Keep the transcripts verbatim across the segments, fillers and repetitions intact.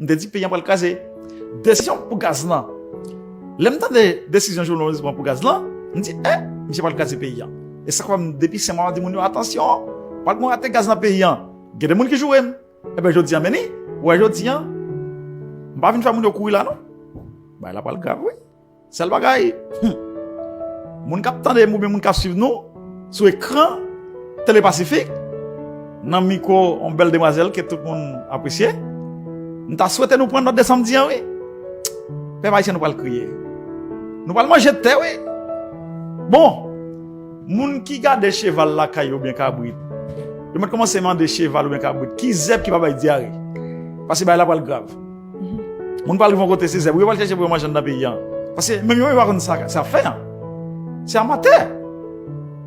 M te di peyi an pral kraze. Desizyon pou gaz lan. Lè m tande desizyon Jovenel Moïse pran pou gaz lan, m di, eh, misye pral kraze peyi an. E sa k fè m depi senk mwa m ap di moun yo, atansyon, pral gen yon rate gaz nan peyi an. Gen de moun ki joure m. Ebyen jodi an, men ni, ou wè jodi an, m pa vin fè moun yo kouri la non. Bagay la pral grav wi. Sèl bagay, hmm, moun k ap tande m oubyen moun k ap swiv nou sou ekran Tele Pasifik, nan mikwo yon bèl demwazèl ke tout moun apresye, m ta swete nou pran nòt de sa m di an wi. Pèp ayisyen, nou pral kriye. Nou pral manje tè wi. Bon, moun ki gade cheval lakay yo oubyen kabrit, yo mèt kòmanse mande cheval oubyen kabrit ki zèb ki pa bay dyare. Paske bagay la pral grav. Moun pral rive yon kote, se zèb yo pral chèche pou yo manje anndan peyi an. Paske menm yo menm yo pa konn sa, sa y ap fè an. Se amatè.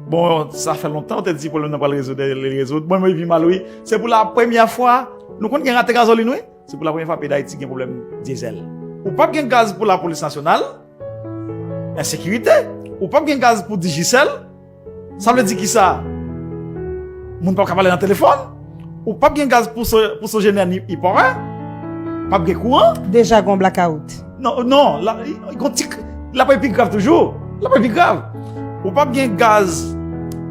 Bon, sa fè lontan yo te di pwoblèm nan pral rezoud, e li rezoud. Bon, men pi mal wi. Se pou la premyè fwa, nou konn gen rate gazolin wi. Se pou la premyè fwa peyi Dayiti gen pwoblèm dyezèl. Ou p ap gen gaz pou lapolis nasyonal, ensekirite. Ou p ap gen gaz pou Digicel. Sa vle di kisa? Moun p ap ka pale nan telefòn. Ou p ap gen gaz pou So-, pou Sogener ni Ipower. P ap gen kouran. Deja gon blakawout. Non, non, la, gon ti, la pral pi grav toujou. La pral pi grav. Ou p ap gen gaz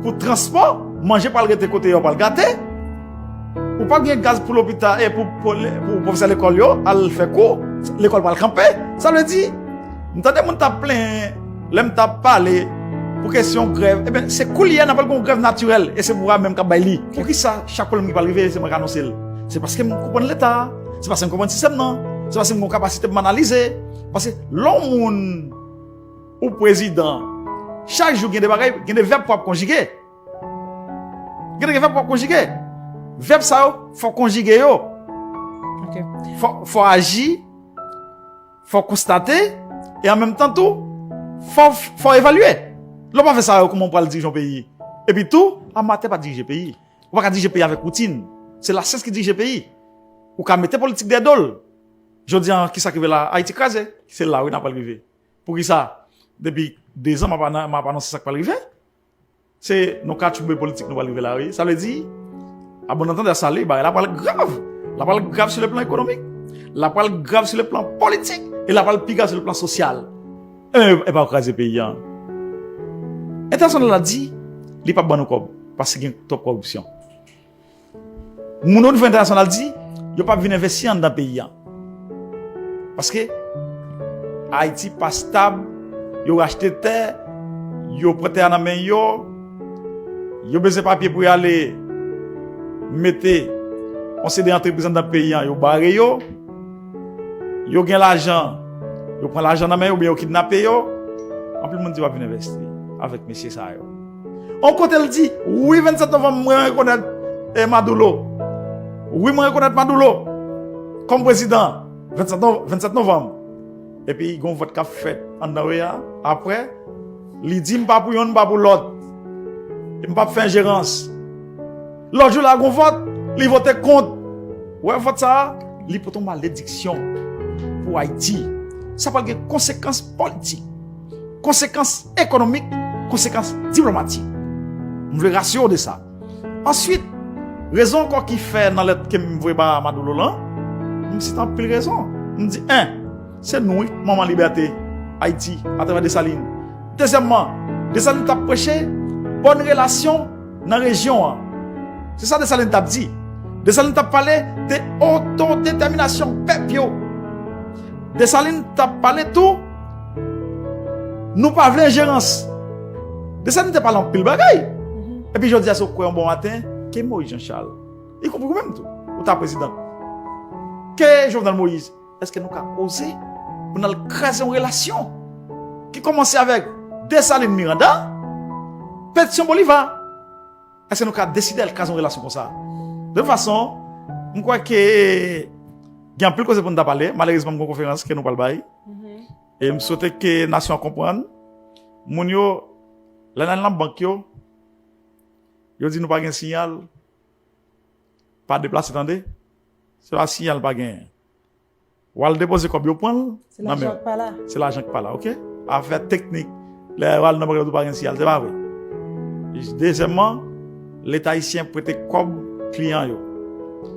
pou transpò. Manje pral rete kote yo, pral gate. Ou p ap gen gaz pou lopital e pou, pou, pou pwofesè lekòl yo al fè kou. Lekòl pral kanpe. Sa vle di, m tande moun t ap plenyen lè m t ap pale pou kesyon grèv. Ebyen, se koulye a n ap pral gen yon grèv natirèl e se pouvwa menm k ap bay li. Poukisa chak pwoblèm ki pral rive, se mwen k anonse l? Se paske m konprann Leta a. Se paske m konprann sistèm nan. Se paske m gen yon kapasite pou m analize. Paske lè yon moun ou prezidan, chak jou gen de bagay, gen de vèb pou w ap konjige. Gen de vèb pou w ap konjige. Vèb sa yo, fò w konjige yo. Ok. Fò, fò w aji, fò w konstate, e an menm tan tou, fò, fò w evalye. Lè w pa fè sa yo, kòman w pral dirije yon peyi? Epi tou, amatè pa dirije peyi. Ou pa ka dirije peyi avèk woutin. Se lasyans ki dirije peyi. Ou ka mete politik dèyè do l. Jodi a, kisa k rive la? Ayiti kraze. Se la, wi, n ap pral rive. Poukisa? Depi dezan, m ap ana-, m ap anonse sa k pral rive. Se nan katchoube politik nou pral rive la, wi. Sa vle di, a bon antandè, sa li, bagay la pral grav. La pral grav sou le plan ekonomik. La pral grav sou le plan politik. E la pral pi grav sou le plan sosyal. E, e pa kraze peyi an. Entènasyonal la di, li p ap ban nou kòb, paske gen twòp kòripsyon. Moun o nivo entènasyonal di, yo p ap vin envesti anndan peyi an. Paske Ayiti pa stab, yo rachte tè, yo pran tè a nan men yo, yo bezwen papye pou y ale mete yon seri de antrepriz anndan peyi an, yo bare yo, yo gen lajan, yo pran lajan nan men yo, oubyen yo kidnape yo. Anpil moun di yo ap vin envesti avèk mesye sa yo. On kote l di, wi, vennsèt novanm, mwen rekonèt, eh, Maduro. Wi, mwen rekonèt Maduro kòm prezidan. Vennsèt nov-, vennsèt novanm. Epi, gen yon vòt k ap fèt anndan peyi a. Apre, li di, m pa pou yonn, m pa pou lòt. E m p ap fè enjerans. Lòt jou la, gen yon vòt, li vote kont. Ou wè vòt sa a, li pote yon malediksyon pou Ayiti. Sa pral gen konsekans politik, konsekans ekonomik, konsekans diplomatik. M vle rasire w de sa. Answit, rezon ankò ki fè nan lèt ke m voye ba Maduro lan, m site anpil rezon. M di, en, se nou wi, manman libète Ayiti, atravè Desalin. Dezyèmman, Desalin t ap preche bòn relasyon nan rejyon an. Se sa Desalin t ap di. Desalin t ap pale de otodetèminasyon pèp yo. Desalin t ap pale tou, nou pa vle enjerans. Desalin te pale anpil bagay. Epi jodi a, si w kwè yon bon maten, ke Moïse Jean Charles, y konpri ou menm tou, ou ta prezidan. Ke Jovenel Moïse, èske nou ka oze pou n al kraze yon relasyon ki kòmanse avèk Desalin Miranda, Petyon Boliva? Èske nou ka deside al kraze yon relasyon konsa? De tout fason, m kwè ke gen anpil koze pou n ta pale. Malerezman, m gen yon konferans ke nou pral bay. E m swete ke nasyon an konprann. Moun yo, lè n al nan bank yo, yo di nou pa gen siyal, pa deplase, tande. Se pa siyal pa genyen. W al depoze kòb yo, pran l nan men w. Se lajan k pa la, oke? Afè teknik. Lè w al nan bank yo, tou pa gen siyal, se pa vre. Dezyèmman, Leta ayisyen prete kòb kliyan yo.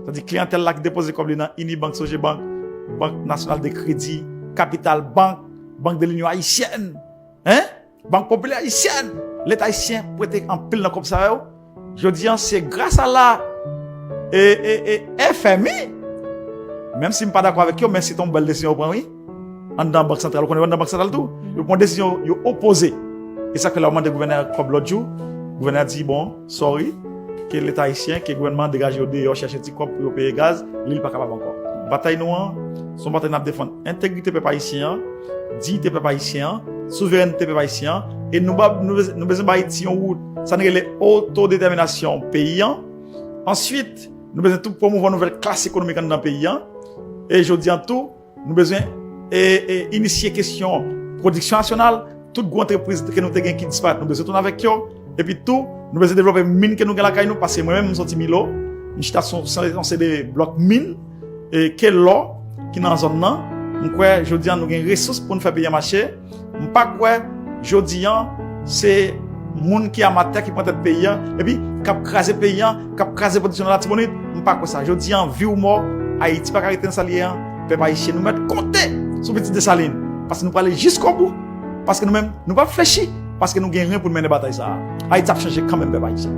Sa di kliyantèl la ki depoze kòb li nan Unibank, Sogebank, Bank Nasyonal de Kredi, Kapital Bank, Bank de Linyon Ayisyèn, hein? Bank Popilè Ayisyèn. Leta ayisyen prete anpil nan kòb sa yo. Jodi an, se gras a la e, e, e F M I. Menm si m pa dakò avèk yo, men se te yon bèl desizyon yo pran, wi. Anndan Bank Santral, ou konnen anndan Bank Santral tou. Yo pran desizyon, yo opoze. E sa k fè lè yo mande gouvènè kòb lòt jou, gouvènè a di, bon, sorry, ke Leta ayisyen, ke gouvènman an degaje yo deyò, chèche ti kòb pou yo peye gaz, li, li pa kapab ankò. Batay nou an, se yon batay n ap defann entegrite pèp ayisyen an, diyite pèp ayisyen an, souverènte pèp ayisyen an, e nou, ba, nou, bezwen- nou bezwen ba Ayiti yon wout, sa n rele otodetèminasyon peyi an. Answit, nou bezwen tou pwomouvwa nouvèl klas ekonomik anndan peyi an. E jodi an tou, nou bezwen e, e, inisye kesyon pwodiksyon nasyonal, tout gwo antrepriz ke nou te gen ki disparèt, nou bezwen tounen avèk yo. Epi tou, nou bezwen devlope min ke nou gen lakay nou, paske mwen menm, m soti Milo, m chita sou sou yon seri de blòk min, e, ke lò ki nan zòn nan. M kwè, jodi an, nou gen resous pou n fè peyi an mache. M pa kwè, jodi an, se moun ki amatè ki pran tèt peyi an, epi k ap kraze peyi an, k ap kraze pwodiksyon nan Latibonit. M pa kwè sa. Jodi an, vi ou mò, Ayiti pa ka rete nan sa l ye an. Pèp ayisyen, nou mèt konte sou pitit Desalin, paske nou prale jiskobou, paske nou menm, nou p ap flechi, paske nou gen ren pou n mennen batay sa a. Ayiti ap chanje kanmenm, pèp ayisyen.